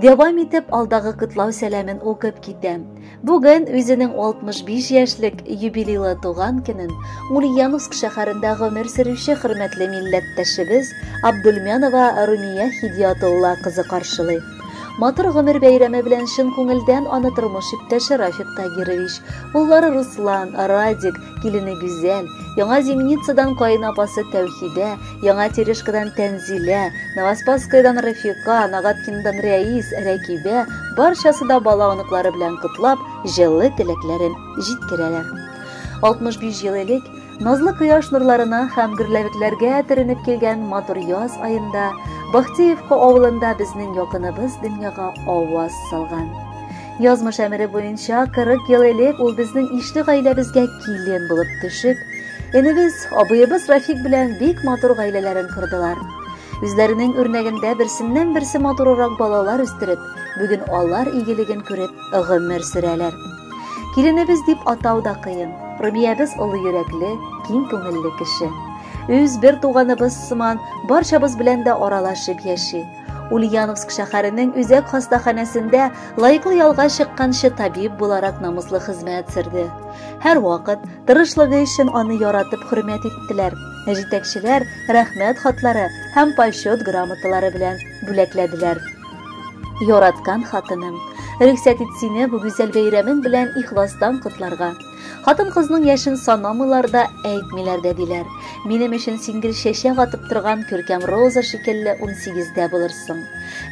Дәвам итеп алдагы котлау сәламен укып китәм. Бүген үзенең 65 яшьлек юбилейлы туган көнен Ульяновск шәһәрендә гомер сөрүче хөрмәтле милләттәшебез Абдулмянова Румия Хидиятулла кызы каршылый. Матур гомер бәйрәме белән чын күңелдән аны тормыш иптәше Рафик Тагирович, уллары Руслан, Радик, килене Гүзәл, Яңа Зимницадан каенапасы Тәүхидә, Яңа Терешкадан Тәнзилә, Новоспасскаядан Рафика, Нагаткиндан Рәис, Рәкибә, барчасы да бала-оныклары белән котлап, җылы теләкләрен җиткерәләр. 65 ел элек Назлы кояш нурларына һәм гөрләвекләргә төренеп килгән матур яз аенда Бахтеевка авылында безнең якыныбыз дөньяга аваз салган. Язмыш әмере буенча 40 ел элек ул безнең ишле гаиләбезгә килен булып төшеп, энебез, абыебыз Рафик белән бик матур гаиләләрен кордылар. Үзләренең үрнәгендә берсеннән-берсе матуррак балалар үстереп, бүген алар игелеген күреп гомер сөрәләр. Киленебез дип атау да кыен. Румиябез олы йөрәкле, киң күңелле кеше. Үз бер туганыбыз сыман барчабыз белән дә аралашып яши. Ульяновск шәһәренең үзәк хастаханәсендә лаеклы ялга чыкканчы табиб буларак намуслы хезмәт сөрде. Һәрвакыт тырышлыгы өчен аны яратып хөрмәт иттеләр. Җитәкчеләр рәхмәт хатлары һәм почет грамоталары белән бүләкләделәр. Яраткан хатыным, рөхсәт ит сине бу гүзәл бәйрәмең белән ихластан котларга. Хатын-кызның яшен санамыйлар да, әйтмиләр дә диләр. Минем өчен син гел чәчәк атып торган күркәм роза шикелле 18-дә булырсың.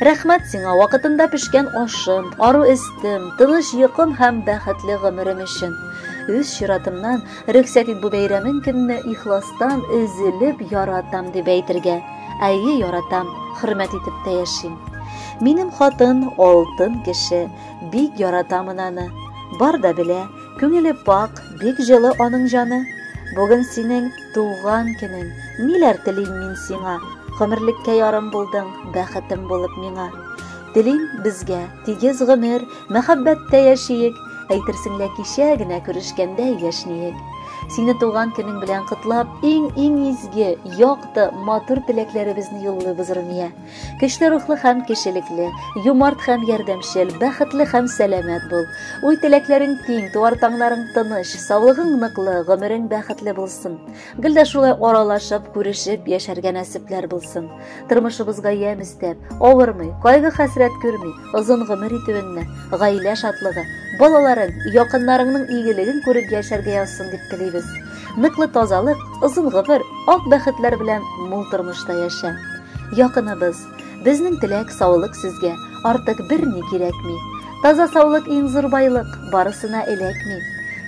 Рәхмәт сиңа вакытында пешкән ашым, ару өстем, тыныч йокым һәм бәхетле гомерем өчен. Үз чиратымнан рөхсәт ит бу бәйрәмең көнне ихластан өзелеп яратам дип әйтергә. Әйе, яратам, хөрмәт итеп тә яшим. Минем хатын алтын кеше, бик яратамын аны. Бар да белә, күңеле пак, бик җылы аның җаны. Бүген синең туган көнең, ниләр телим мин сиңа? Гомерлеккә ярым булдың, бәхетем булып миңа. Телим безгә тигез гомер, мәхәббәттә яшиек, әйтерсең лә кичә генә күрешкәндәй яшьниек. Сине туган көнең белән котлап, иң-иң изге, якты, матур теләкләребезне юллыйбыз, Румия. Көчле рухлы һәм кешелекле, юмарт һәм ярдәмчел, бәхетле һәм сәламәт бул. Уй теләкләрең киң, туар таңнарың тыныч, саулыгың ныклы, гомерең бәхетле булсын. Гел дә шулай аралашып, күрешеп яшәргә насыйплар булсын. Тормышыбызга ямь өстәп, авырмый, кайгы-хәсрәт күрми, озын гомер итүеңне, гаилә шатлыгы, балаларың, якыннарыңның игелеген күреп яшәргә язсын дип телибез. Ныклы тазалык, озын гомер, ак бәхетләр белән мул тормышта яшә. Якыныбыз, безнең теләк саулык сезгә, артык берни кирәкми. Таза саулык иң зур байлык, барысына эләкми.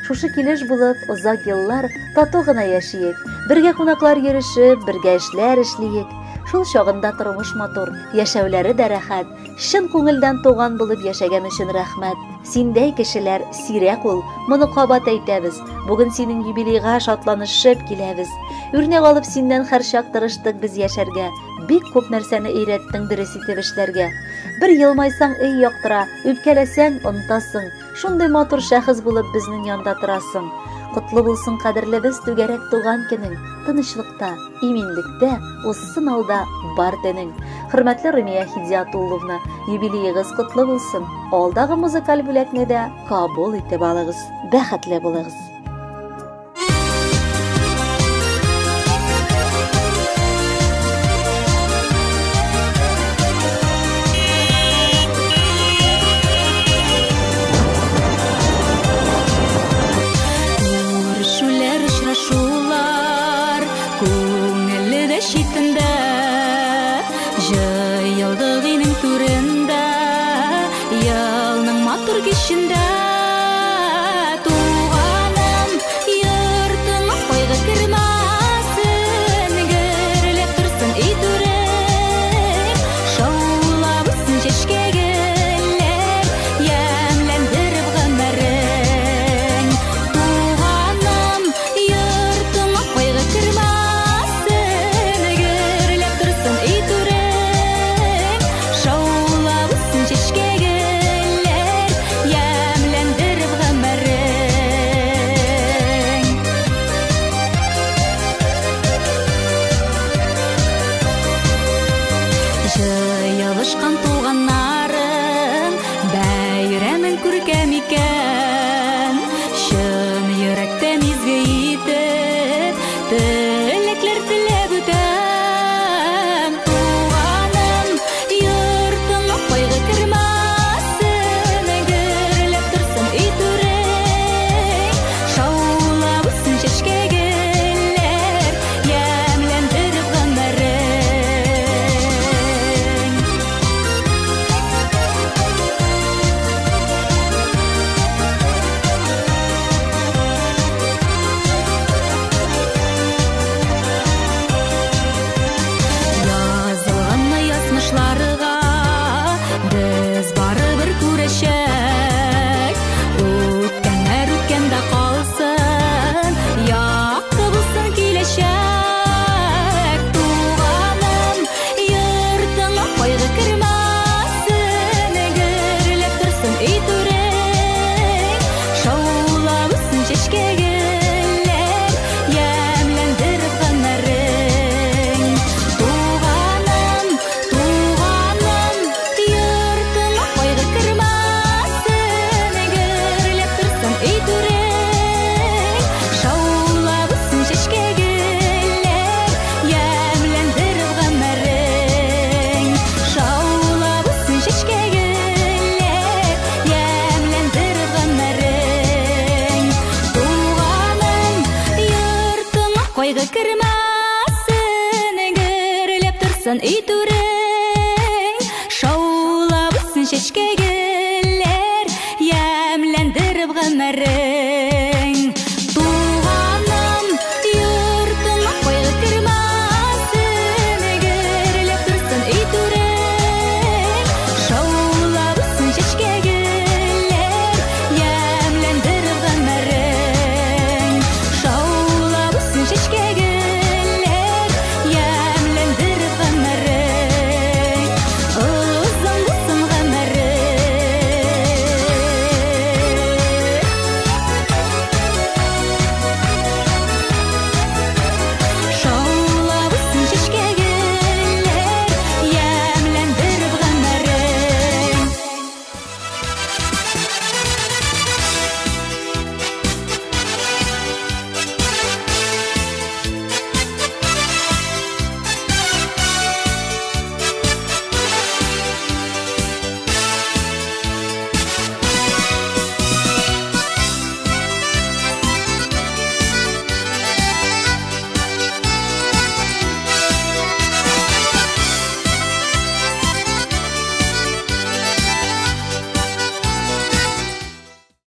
Шушы килеш булып, озак еллар тату гына яшиек, бергә кунаклар йөрешеп, бергә эшләр эшлиек. Шул чагында тормыш матур, яшәүләре дә рәхәт. Чын күңелдән туган булып яшәгән өчен рәхмәт. Синдәй кешеләр сирәк ул, моны кабат әйтәбез. Бүген синең юбилейга шатланышып киләбез. Үрнәк алып синнән һәрчак тырыштык без яшәргә. Бик күп нәрсәне өйрәттең дөрес итеп эшләргә. Бер елмайсаң өй яктыра, үпкәләсәң онытасың. Шундый матур шәхес булып безнең янда торасың. Котлы булсын кадерлебез түгәрәк туган көнең, тынычлыкта, иминлектә узсын алда бар тәнең. Хөрмәтле Румия Хидиятулловна, юбилеегыз котлы булсын. Алдагы музыкаль бүләкне дә кабул итеп алыгыз. Бәхетле булыгыз. Күрешүләр, очрашулар күңелле дә читендә, җыелдык өйнең түрендә, елның матур кичендә. Туганым, йортыңа кайгы кермәсен, гөрләп торсын өй түрең, шаулап үссен чәчкә гөлләр, ямьләндереп гомерең. Туганым, йортыңа кайгы кермәсен, гөрләп торсын өй түрең, шаулап үссен чәчкә гөлләр, ямьләндереп торсын өй түрең, шаулап үссен чәчкә гөлләр, ямьләндереп гомерең.